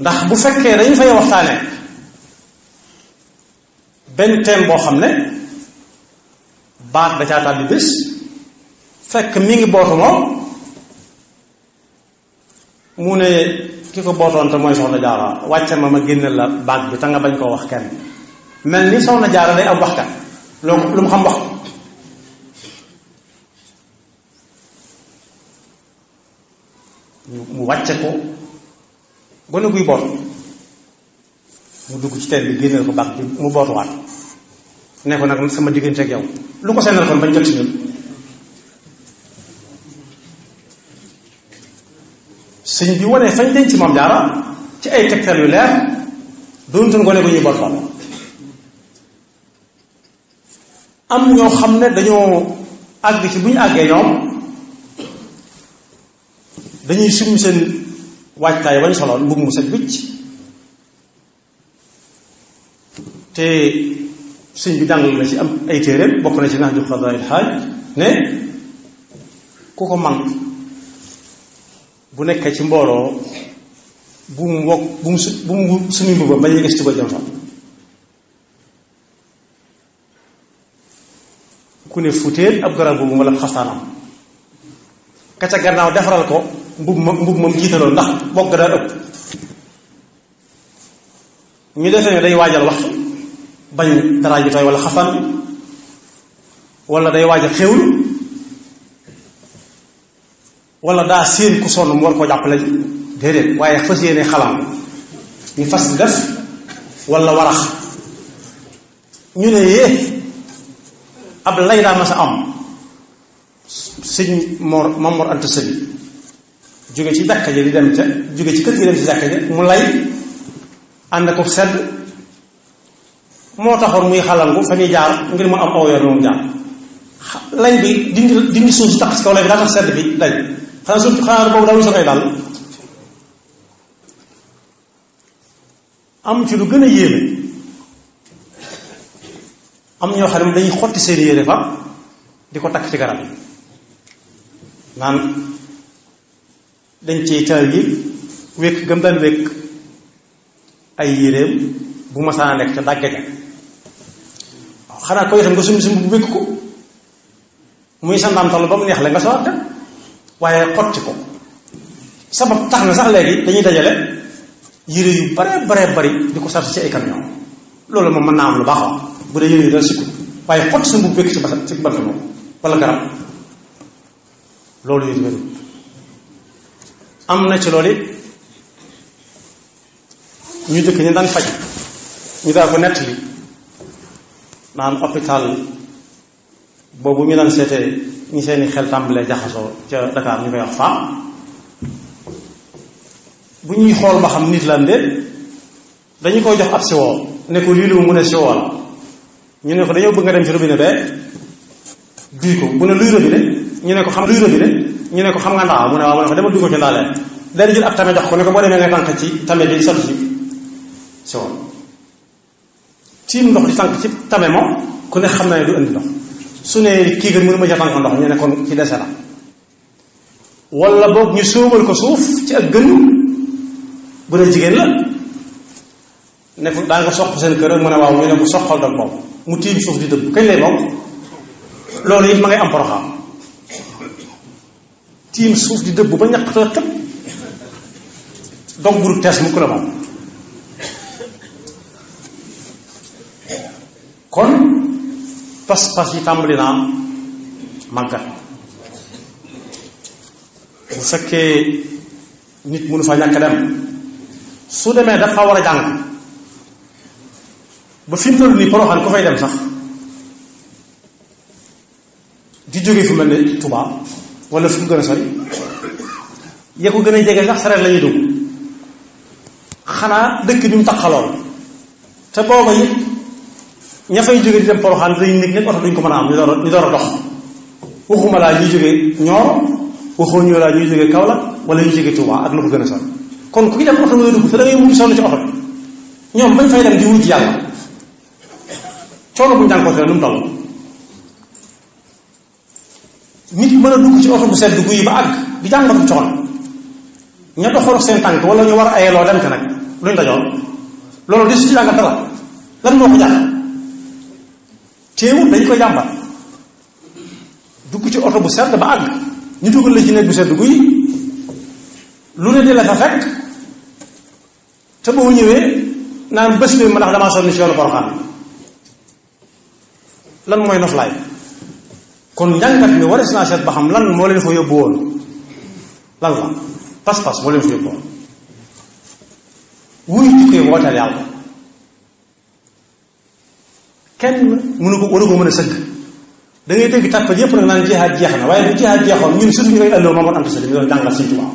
ndax bu fekkee dañu fay waxtaane benn thème boo xam ne baat da caa tàbbi bés fekk mi ngi bootu moom mu ne ki ko bootoon te mooy soxna jaara wàcce ma génneel la baat bi te nga bañ koo wax kenn mel ni soxna jaara day am waxkat lu mu xam wax mu wàcce ko gone guy boot mu dugg ci teen bi génneel ko baat bi mu bootuwaat ne ko nag sama diggante ak yow lu ko seenal kon bañ jot ci ñun sëñ bi wane fañ denc ci Maam Jaara ci ay tegtal yu leer doontoon gone gu ñuy boot xool am ñoo xam ne dañoo àgg ci bu ñu àggee ñoom dañuy summi seen waajtaay wañ soloon mbubb mu set wicc te sëñ bi jàngal na ci am ay téeréem bokk na ci Nahju Qadaa'il Haaj ne ku ko man bu nekkee ci mbooloo bu mu wokk bu mu sumi mbubbam bañ a gis tuba jëm fa ku ne futéet ab garab boobu wala xastaanam ka ca gannaaw defaral ko mbubb moom jiitaloon ndax bokk daa ëpp ñu defee ne day waajal waxtu bañ dara ju tooy wala xafaan bi wala day waajal xewlu wala daa séen ku sonn mu war koo jàppale ji déedéet waaye fas yéene xalam ñu fas di def wala warax ñu ne yee ab lay daa ma sa am sëñ Maam Mor Anta Sali jóge ci jàkka ji di dem ca jóge ci kër gi dem ci jàkka ji mu lay ànd ko sedd moo taxoon muy xalangu fa ñuy jaar ngir mu am aw yoon moom jaar lay bi dindi suuf si tax ci kaw lay bi daa tax sedd bi dañ xanaa boobu daa wuñ sa koy daal am ci lu gën a yéeme am ñoo xam ne dañuy xotti seen yére fa di ko takk ci garab yi naan dañ ciy taal yi wékk gëm daan wékk ay yéreem bu masaana nekk ca dàgge ja waaw xanaa ko itam nga sumbi sumbi bu wékk ko muy sa ndamtal ba mu neex la nga soo dem waaye xotti ko sabab tax na sax léegi dañuy dajale yére yu bare bari di ko sart ci ay camion loolu moom mën naa am lu baax wax bu dee yére yu dal sikku waaye xotti sa mbubb wékk ci bant moom wala garab loolu yu wéru am na ci loolu ñu dëkk ñu daan faj ñu daa ko nettali naan hôpital boobu ñu daan seetee ñi seeni xel tàmbalee jaxasoo ca Dakar ñu koy wax faam bu ñuy xool ba xam nit lan de dañu koy jox ab siwoo ne ko lii lu mu ne siwoo la ñu ne ko dañoo bëgg nga dem ci robinet bee duy ko bu ne luy robinet ñu ne ko xam luy robinet ñu ne ko xam nga ndaa mu ne waaw mu ne ko demal duy ko ci ndaalee dañ jël ab tame jox ko ne ko boo demee nga tànk ci tame bi sotti ci siwoo tiim ndox di tànk ci tame moom ku ne xam na ne du indi ndox su ne kii gën mënu ma ca tànk ndox ñu ne kon ci dese la wala boog ñu sóobal ko suuf ci ak gën bu dee jigéen la ne ko daa nga soq seen kër mu ne waaw ñu ne ko soqal dog boobu mu tiim suuf di dëbb kañ lay bokk loolu it ma ngay am poroxaam tiim suuf di dëbb ba ñaq too tëb dog buru tees mukk la moom kon pas-pas yi tàmbali naa màggat bu fekkee nit mënu fa ñàkk dem su demee dafa war a jàng ba fi mu toll nii Porokhane ku fay dem sax di jóge fu mel ne Touba wala fu mu gën a sori ya ko gën a jege sax sareet la ñuy dugg xanaa dëkk bi mu taxalool te booba it ña fay jóge di dem Porokhane dañu nekk oto duñ ko mën a am ñu door a dox waxuma laa ñuy jóge Nioro waxoo ñu laa ñuy jóge Kaolack wala ñuy jóge Touba ak lu ko gën a sori kon ku ci dem oto ngay dugg te da ngay mujj sonn ci oto ñoom bañ fay dem di wuti yàlla coono bu ñu jànkoonte lu mu toll nit mën a dugg ci oto bu sedd guy ba àgg di jàngatu coono ña doxoon seen tànk wala ñu war ayeloo dem te nag luñ dajoon loolu di su ci jàngal dara lan moo ko jàpp teewul dañ ko jàmbat dugg ci oto bu sedd ba àgg ñu dugal la ci nekk bu sedd guy lu ne di la fa fekk te boo ñëwee naan bés bi ma ndax damaa sonn ci yoonu Porokhane lan mooy noflaay kon njàngat mi waris naa seet ba xam lan moo leen fa yóbbu woon lan la pas-pas moo leen fa yóbbu woon wuy jukkee wooteel yàlla kenn mënu ko waru ko mën a sëgg da ngay dégg tàppat yépp nag naan jihaad jeex na waaye bu jihaad jeexoon ñun surtout ñu koy ëllëw Mamadou Anta Sall mi doon jàngal Sëñ Tuubaa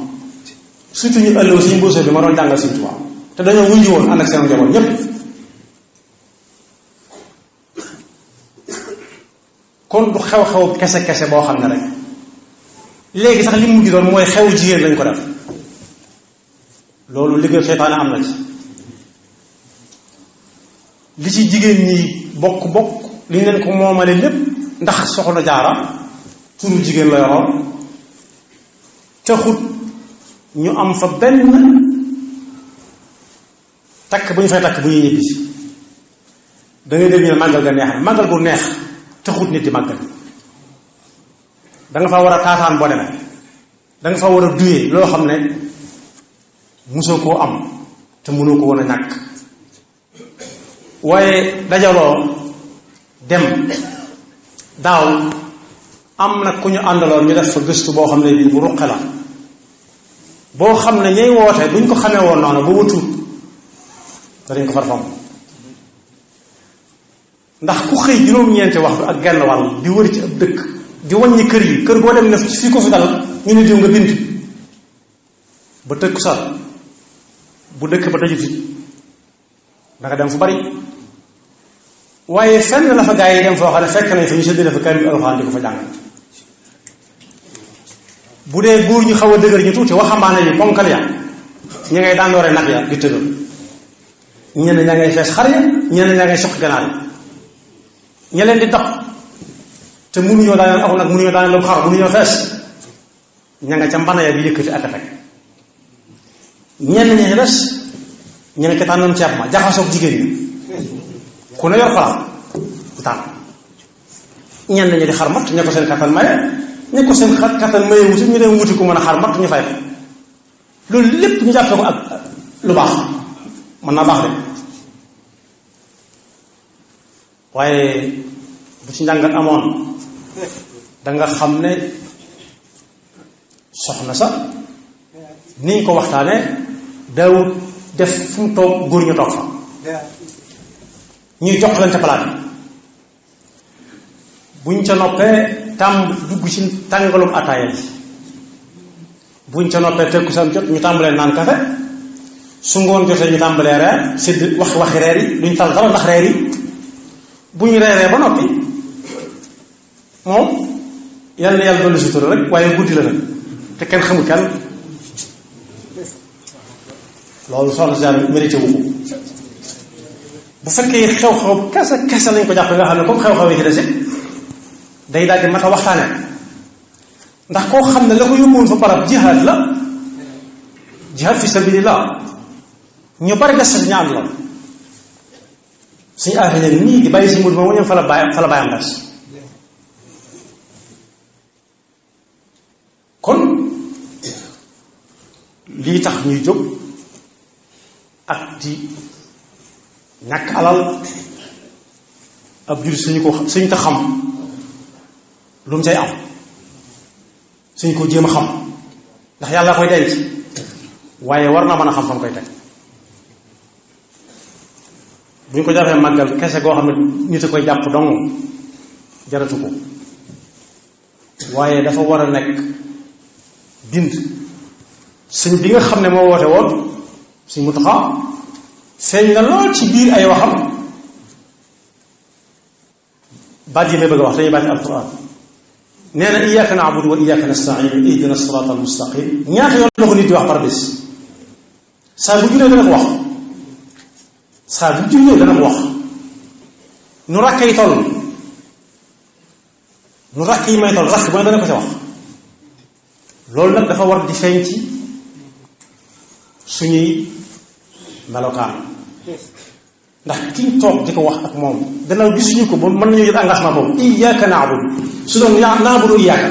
surtout ñu ëllëw suñu mbóosoo bi ma doon jàngal Sëñ Tuubaa te dañoo wuññi woon ànd ak seen njaboot ñépp kon du xew-xew kese boo xam ne rek léegi sax li mu mujj doon mooy xew jigéen lañ ko def loolu liggéey seytaane am na ci li ci jigéen ñi bokk li ñu leen ko moomale lépp ndax soxna jaara turu jigéen la yoroon taxut ñu am fa benn takk bu ñu fay takk bu ñuy ñibbisi da ngay dégg ñu ne màggal ga neex na màggal gu neex taxut nit di màggal da nga fa war a taataan boo demee da nga fa war a duyee loo xam ne mosoo koo am te mënoo ko woon a ñàkk waaye dajaloo dem daaw am na ku ñu àndaloon ñu def fa gëstu boo xam ne bii bu ruqe la boo xam ne ñay woote buñ ko xamee woon noonu ba wëtuut danañ ko farfam ndax ku xëy juróom-ñeenti waxtu ak genn wàll di wër ci ab dëkk di wàññi kër yi kër goo dem ne fii ko fi dal ñu ne diw nga bind ba tëkku sal bu dëkk ba tëjutit danga dem fu bari waaye fenn la fa gaa yi dem foo xam ne fekk nañ fa ñu séddale fa kaamil alxuraan di ko fa jàng bu dee góor ñu xaw a dëgër ñu tuuti waxambaane yi ponkal ya ñi ngay daan doore nag ya di tëgal ñenn ña ngay fees xar ya ñenn ña ngay soq ganaar yi ña leen di dab te mënuñoo daaneel aku nag mënuñoo daaneel lu xar mënuñoo fees ña nga ca mbana ya bi yëkkati ak a teg ñenn ña des ña nga ca tànnoon ceeb ma jaxasoog jigéen ñi ku ne yor palaat bu tànn ñenn ñi di xar mat ña ko seen kattan maye ña ko seen kattan maye wuti ñu dem wuti ku mën a xar mat ñu fay ko loolu lépp ñu jàppee ko ak lu baax mën naa baax de waaye bu ci njàngat amoon danga xam ne soxna sa niñ ko waxtaane daawut def fu mu toog góor ñu toog fa ñuy joxlante palaat bi buñ ca noppee tàmb dugg ci tàngalum ataaya bi buñ ca noppee tekku sam jot ñu tàmbalee naan kafe su ngoon jotee ñu tàmbalee reer sédd waxi reer yi duñ tal dara ndax reer yi bu ñu reeree ba noppi moom yàlla na yàlla dolli sutura rek waaye guddi la nag te kenn xamul kenn loolu soxna si daal mérité wu ko bu fekkee xew-xew kese lañ ko jàpp nga xam ne comme xew-xew yi ci des day daal di mat a waxtaane ndax koo xam ne la ko yóbbuwoon fa barab jihaad la jihaad fi sabilillah ñu bari des sa ñaan la suñu affaire yi nii di bàyyi si mut moom ñoom fa la bàyyam des kon lii tax ñuy jóg ak di ñàkk alal ab jur suñu ta xam lu mu cay am suñu ko jéem a xam ndax yàlla koy denc waaye war na mën a xam fa mu koy teg bu ñu ko jàppee màggal kese goo xam ne nit a koy jàpp dong jaratu ko waaye dafa war a nekk bind sëñ bi nga xam ne moo woote woon sëñ Muntaxa feeñ na lool ci biir ay waxam baat yi may bëgg a wax dañuy baati alquran nee na iyyaka na'budu wa iyyaka nasta'in ihdina sirata almustaqim ñaata yoon la ko nit di wax par bis saa bu jullee dana ko wax saa bu jullee dana ko wax nu rakk yi toll nu rakk yi may toll rakk mooy dana ko ca wax loolu nag dafa war di feeñ ci suñuy melokaan ndax kiñ toog di ko wax ak moom gannaaw gisuñu ko ba mën nañu jël engagement boobu iyyaka na'budu su doon na'budu iyyaka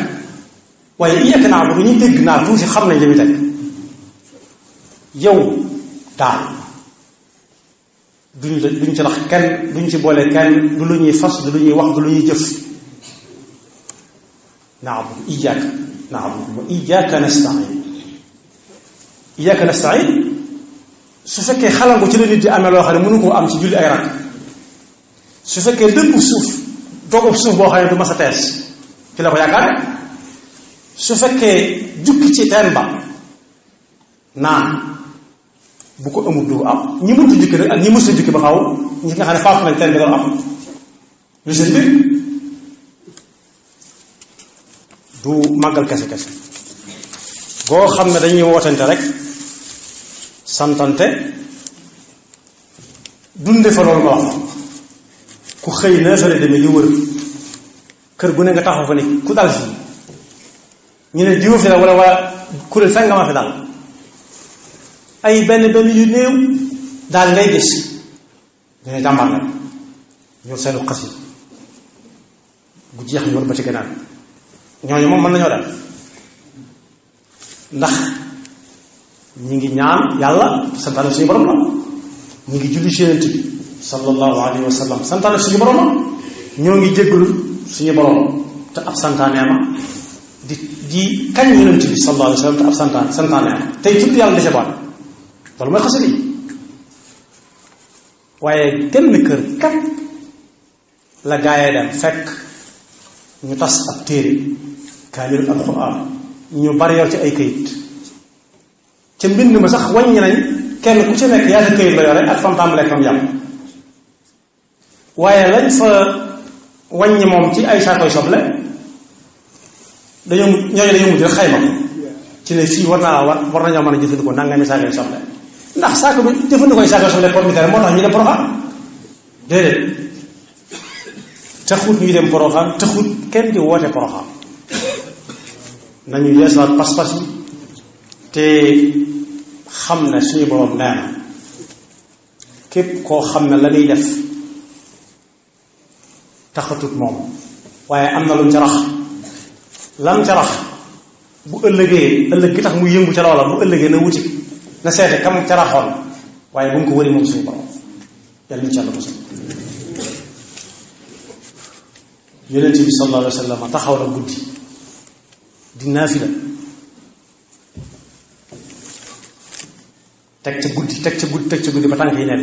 waaye iyyaka na'budu ñu dégg naa tuuti xam nañ li muy teg yow daal duñ ci rax kenn duñ ci boole kenn du lu ñuy fas du lu ñuy wax du lu ñuy jëf na'budu iyyaka na'budu wa iyyaka nasta'in iyyaka nasta'in su fekkee xalangu ci la nit di amee loo xam ne mënu koo am ci julli ay rakk su fekkee dëpp suuf dogub suuf boo xam ne du mas a tees ci la ko yaakaare su fekkee jukki ci teen ba naan bu ko amul du am ñi mënta jukki rek ak ñi mësta jukki ba xaw ñi nga xam ne faatu nañ teen bi doon am lu seen mbir du màggal kese kese boo xam ne dañuy wootante rek santante dunde fa loolu nga wax ku xëy neefere demee di wër kër gu ne nga taxaw fa ne ku dal fii ñu ne jiw fi la wala kuréel sax nga ma fi dal ay benn yu néew daal ngay gis dina jàmbaar nag ñor seenu xas yi bu jeex ñu war ba ci gannaaw ñooñu moom mën nañoo dal ndax ñi ngi ñaan yàlla santaane suñu borom la ñi ngi julli ci Yonent bi sallallahu alayhi wa sallam santaane suñu borom la ñoo ngi jéggalu suñu borom te ab santaaneema di kañ Yonent bi sallallahu alayhi wa sallam te ab santaaneema tey tudd yàlla dese baat loolu mooy xasida yi waaye genn kër kat la gaayee dem fekk ñu tas ab téere kaamil alxuraan ñu bari yor ci ay këyit ca mbind ma sax wàññi nañ kenn ku ci nekk yaa sa këyit la yore ak fam tàmbalee fam yàpp waaye lañ fa wàññi moom ci ay saakoy soble dañoo mujj rek xayma ko ci ne fii war nañoo mën a jëfandikoo nangami saakoy soble ndax saako bi jëfandikoo ay saakoy soble pommitère moo tax ñu dem Porokhane déedéet taxut ñuy dem Porokhane taxut kenn di woote Porokhane nañu yeesaat pas-pas yi te xam ne suñu borom nee na képp koo xam ne la muy def taxatut moom waaye am na lu mu ca rax lam ca rax bu ëllëg gi tax muy yëngu ca loola bu ëllëgee na wuti na seete kam ca raxoon waaye bu mu ko wëri moom suñu borom yàlla ñu ci yàlla mosal Yonent bi sallallahu alayhi wa sallam taxaw na guddi di naafila teg ca guddi ba tànk yi neen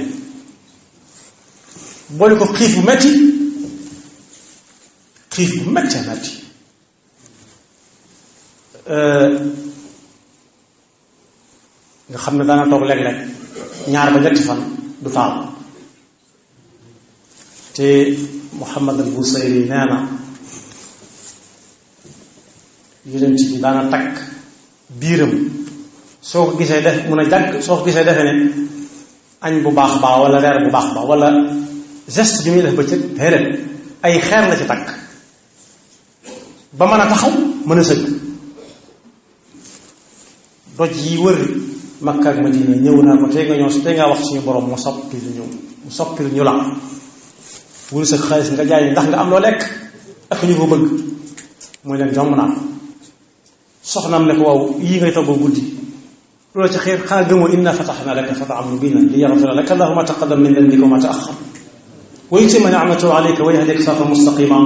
boole ko xiif bu metti nga xam ne daana toog léeg-léeg ñaar ba ñetti fan du taal te Muhammad al Busayri nee na Yonent bi daana takk biiram soo ko gisee def mun a jàgg soo ko gisee defe ne añ bu baax baa wala reer bu baax baa wala geste bi muy def bëccëg déedéet ay xeer la ci takk ba mën a taxaw mën a sëgg doj yi wër Makka ak Madina ñëw naa ko tey nga ñëw tey ngaa wax suñu borom mu soppil ñu la wuru sa xaalis nga jaay ndax nga am loo lekk ak ñu ko bëgg mooy leen jomm naa soxnaam ne ko waaw yii ngay togg guddi loolu ci xeer xanaa gëmoo inna fataxna laka fathan mubinan li yaxfira laka allahu ma taqaddama min dambika wa ma taaxar wa yutimma ni'matahu alayka wa yahdika siratan mustaqima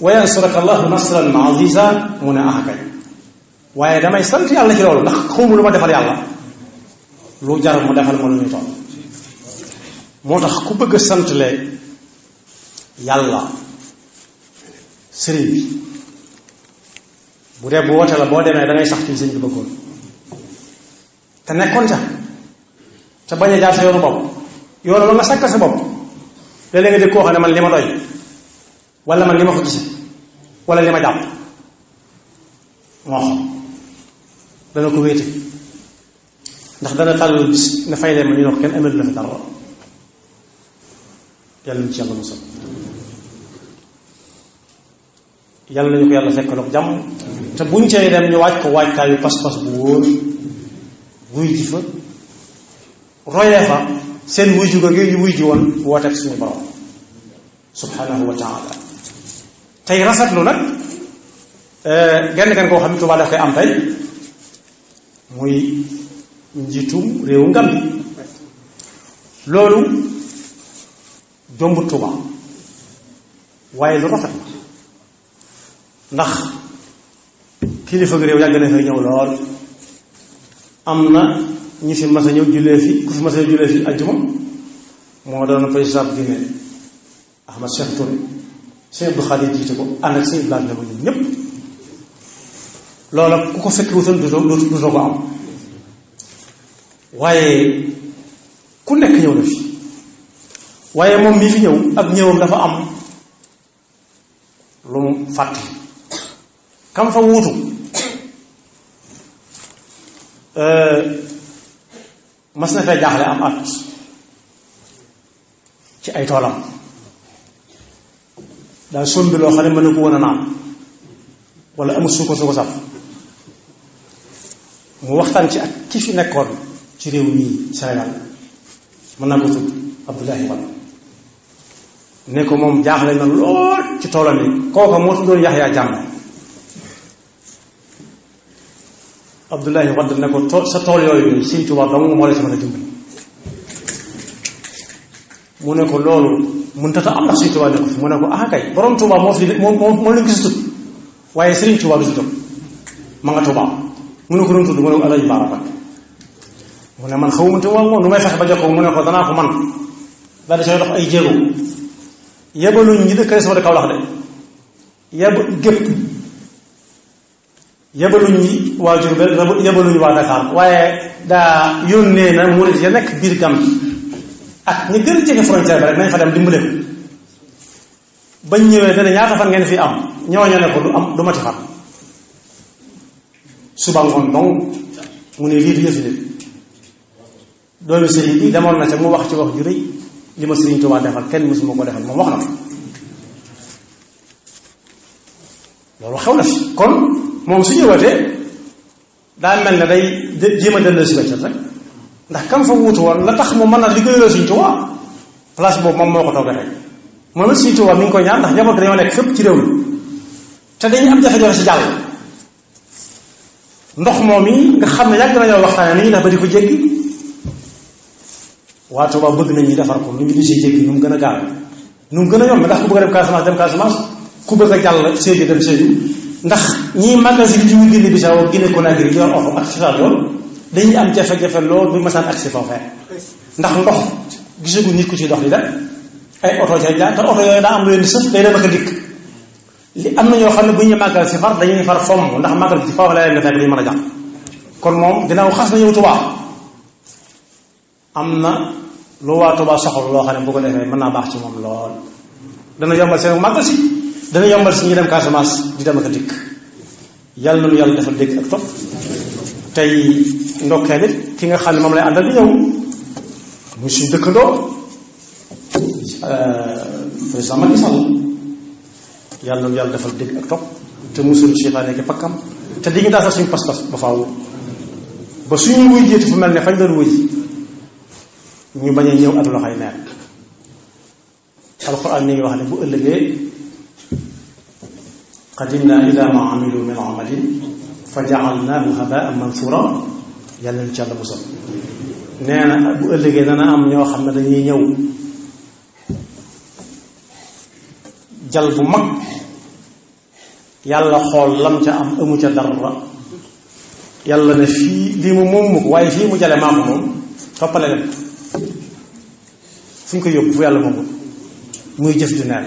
wa yansuraka allahu nasran aziza mu ne kay waaye damay sant yàlla ci loolu ndax xawma lu ma defal yàlla lu jar mu defal ma lu ñuy toll moo tax ku bëgg a santle yàlla sëriñ bi bu dee bu woote la boo demee dangay sax ci sëriñ bi bëggoon te nekkoon ca bañ a jaar sa yoonu bopp yoonu la nga sàkkal sa bopp léeg-léeg nga dégg koo xam ne man li ma doy wala man li ma ko gise wala li ma jàpp moo xam dana ko wéete ndax dana tàllal bis ne fay leen ma ñu ne ko kenn amelu la fi dara yàlla ñu ci yàlla musal yàlla nañu ko yàlla fekkaloog jàmm te buñ cay dem ñu waaj ko waajtaayu pas-pas bu wóor wuy ji fa royee fa seen wuy juga gi ñu wuy ji woon wooteeg suñu borom subhanahu wa taala tey rafetlu nag genn koo xam ne Tuubaa daf koy am tey muy njiitum réewu Gàmbi loolu jombut Tuubaa waaye lu rafet la ndax kilifa gi réew yàgg na fay ñëw lool am na ñi fi mas a ñëw jullee fi ku fi mas a ñëw jullee fi ajjuma moo doon président Guinée Ahmed Cheikh Touré Sëñ Abdou Khadir jiite ko ànd ak Sëñ Blaat la ma ñun ñépp loola ku ko fekk wutoon dutoo ko am waaye ku nekk ñëw na fi waaye moom mii fi ñëw ak ñëwam dafa am lu mu fàtte kam fa wuutu mas na fee jaaxle am at ci ay toolam daal sombi loo xam ne mën na ko woon a naan wala amul su ko saf mu waxtaan ci ak ki fi nekkoon ci réew mii Sénégal mën naa ko tudd Abdoulaye Wade ne ko moom jaaxle na lool ci toolam yi kooka moo tuddoon Yaxya Jàmme Abdoulaye Wade ne ko sa tool yooyu Sëñ Tuubaa dong moo la ci mën a dimbali mu ne ko loolu mënut a am ndax Sëñ Tuubaa ne ko fi mu ne ko ah kay borom Tuubaa moo fi moo leen gisatut waaye Sëriñ Tuubaa du si toog ma nga Tuubaa mu ne ko doon tudd mu ne ko Alaaji Baara Mbàkke mu ne man xawma te moom nu may fexe ba jokkoo mu ne ko danaa ko man daal di sooy dox ay jéego yebaluñ ñi dëkk sama de Kawlax de yebaluñ ñi waa Jurbel yebaluñ waa Dakar waaye daa yónnee na murid ya nekk biir Gàmbi ak ñi gën a jege frontière bi rek nañ fa dem dimbale ko bañ ñëwee dana ñaata fan ngeen fi am ñooñu ne ko du mati fan suba ngoon dong mu ne lii du yëfi nit doomi sëriñ bi demoon na ca mu wax ci wax ju rëy li ma Sëriñ Tuubaa defal kenn mësuma ko defal moom wax na ko loolu xew na fi kon moom su ñëwatee daa mel ne day jéem a delloo si weccat rek ndax kam fa wuutu woon la tax mu mën a liggéeyaloo Sëriñ Tuubaa place boobu moom moo ko toogee rek moom it Sëriñ Tuubaa mi ngi koy ñaan ndax njaboot dañoo nekk fépp ci réew mi te dañuy am jafe-jafe si jàll ndox moom yi nga xam ne yàgg nañoo waxtaane ni ñuy def ba di ko jéggi waa Tuubaa bëgg nañ ñu defar ko ñu ngi di si jéggi nu mu gën a gaaw nu mu gën a yomb ndax ku bëgg a dem Casamance ku bëgg a jàll Sédhiou dem Sédhiou ndax ñii magasin bi jiwu Guinée Bissau Guinée Conakry yor oto ak fisaal yoon dañuy am jafe-jafe lool bu masaan agsi foofee ndax ndox gisagu nit ku ci dox di dem ay oto ca jaar te oto yooyu daa am lu leen di sëf day dem ak a dikk li am na ñoo xam ne bu ñu màggal si far dañuy far fomm ndax màggal ci foofu la leen di fekk dañu mën a jàpp kon moom ginnaaw xas na ñëw Tuubaa am na lu waa Tuubaa soxla loo xam ne bu ko defee mën naa baax ci moom lool dana yombal seen màggal si dana yombal si ñu dem Casamance di dem ak a dikk yàlla na nu yàlla defal dégg ak topp tey ndokkee nit ki nga xam ne moom lay àndal di ñëw muy suñu dëkkandoo président Macky Sall yàlla na nu yàlla defal dégg ak topp te musul seytaane ki pakkam te di ñu daal sax suñu pas-pas ba faaw ba suñu wuy jiitu fu mel ne fañ doon wuy ñu bañ a ñëw ak loxoy neen alxuraan mi ngi wax ne bu ëllëgee qadimna ila ma amilu min amalin fa jaalnaahu habaan manthura yàlla nañu ci yàlla musal nee na bu ëllëgee dana am ñoo xam ne dañuy ñëw jal bu mag yàlla xool lam ca am amu ca dara yàlla ne fii lii mu moom ko waaye fii mu jale maa ko moom toppale leen fu ñu ko yóbbu fu yàlla moomul muy jëf ju neen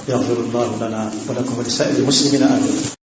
yaxfirullahu lana wa lakum wa li saa'iril muslimina amin